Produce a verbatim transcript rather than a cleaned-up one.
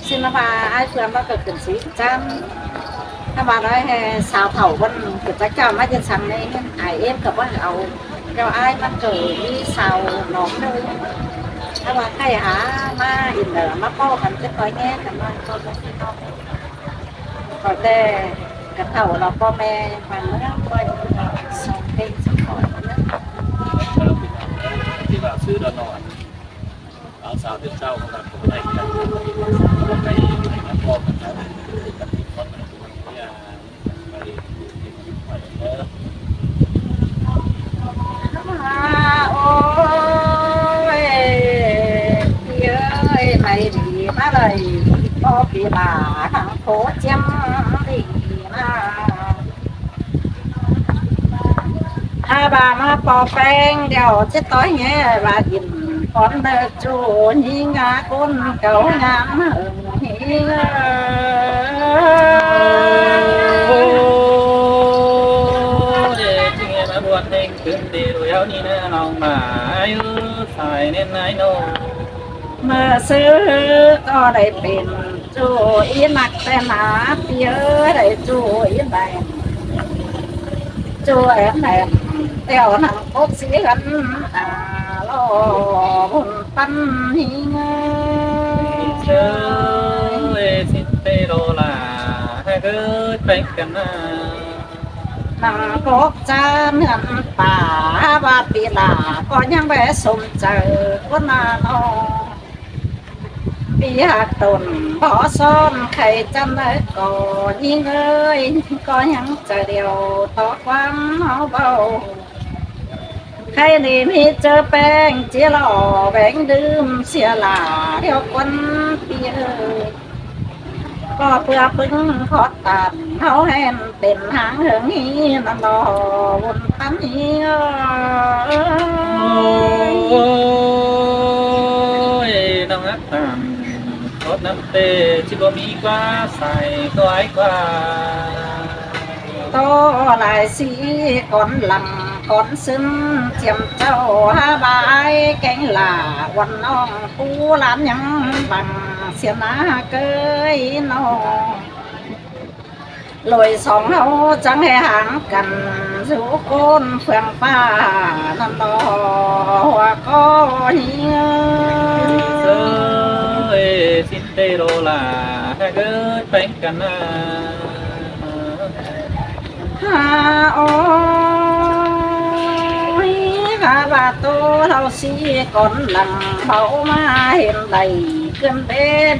ꞌSịn ꞌva ai ꞌphượng ꞌva ꞌcọ khửn sí chăm. ꞌTan ꞌva nói ꞌhứ sao thảu ꞌvắn ꞌcọ chắc chắn ꞌmá ꞌdệt săng ꞌnị ꞌnhắng ai ꞌếm ꞌcọ ꞌva au. ꞌLẹo ai ꞌmắn ꞌcọ ꞌmí sao nỏm ꞌnớ. ꞌTan ꞌva khay hả ꞌmá in đa ꞌmá ꞌpo căn chết ꞌtoi ꞌnhé căn ꞌmá ꞌpo căn chết ꞌtoi. ꞌCọ ꞌtẹ ꞌcọ thảu lo ꞌpo ꞌme ꞌmắn ꞌmá ꞌpo căn song ꞌtếng song khỏi ꞌnớ. ꞌTan ꞌva sư đa ꞌnọi. Áo sao tiết sau ꞌcọ ꞌcọ ꞌnị căn. ꞌCọ ꞌnị căn ꞌpo căn ꞌnị căn. ꞌNhá, ôi, ꞌpi ơi, ꞌmạy đi ꞌmá đảy, ꞌpo ꞌpi ꞌva hăng khổ chiếm đi ꞌmá. ꞌA ꞌva ꞌmá ꞌpo ꞌpéng ꞌlẹo chết ꞌtoi ꞌnhé ꞌva in cón ꞌnớ ꞌchu ꞌnhính ꞌcốn cáu ꞌnhắng hơng ꞌhí. Ôi, ꞌchư ꞌmá ꞌmuôn ꞌhêng khửn đi đuổi áo ꞌnị ꞌnớ ꞌlong ꞌva ai ư sai ꞌnén ai ꞌnọ. ꞌMự sư ꞌcọ đảy pên ꞌchu ꞌnặc ꞌtẹ ꞌna ꞌpi ơi, đảy ꞌchu ꞌnặc. ꞌChu ên ên ꞌtẹo ꞌnặm cốc sí gắn, ꞌa, lo bun ꞌpắn ꞌnhính ơi, ꞌsịn ꞌtẹ lo la hák ꞌcới ꞌpéng căn ꞌna. ꞌNặm cốc ꞌchá ꞌnươn pả ꞌva ꞌpi ꞌla ꞌcọ ꞌnhắng ꞌvẹ sôm chaư ꞌcốn ꞌna ꞌnọ. ꞌPi hák tổn bók son khay chăn ới ꞌcọ ꞌnhính ơi, ꞌcọ ꞌnhắng chaư điêu tó ꞌquám ꞌháu báu. Khay ꞌnị ꞌmí ꞌchớ ꞌpéng ꞌchí lo béng đưm sia lả ꞌlẹo ꞌquắn ꞌpi ơi. ꞌCọ ꞌpưa ꞌpứng khót tản ꞌháu ꞌhẹn pên háng hơng ꞌnị ꞌnặn lo bun ꞌpắn ꞌnị ơi. Ôi, ꞌnọng hák tản khót ꞌnặn ꞌtẹ ꞌchí báu ꞌmí ꞌquá sai ꞌtoi ꞌquá. Tó lai sí cón lăng cón ꞌsứn chiêm ꞌchạu hák ꞌva ai kéng lả uôn ꞌnọng pú ꞌlán ꞌnhắng bằng sia ꞌna ꞌcới ꞌnọ. Lội song ꞌháu chắng ꞌhế háng căn dú ꞌcốn ꞌphượng ꞌphạ ꞌnặn lo hua ꞌcọ ꞌnhính ơi. ꞌSịn ꞌtẹ lo la hák ꞌcới ꞌpéng căn ꞌna. Hả ôi, hả ꞌva tô ꞌháu sí cón lăng báu ꞌmá hên đảy ꞌcứn bế bế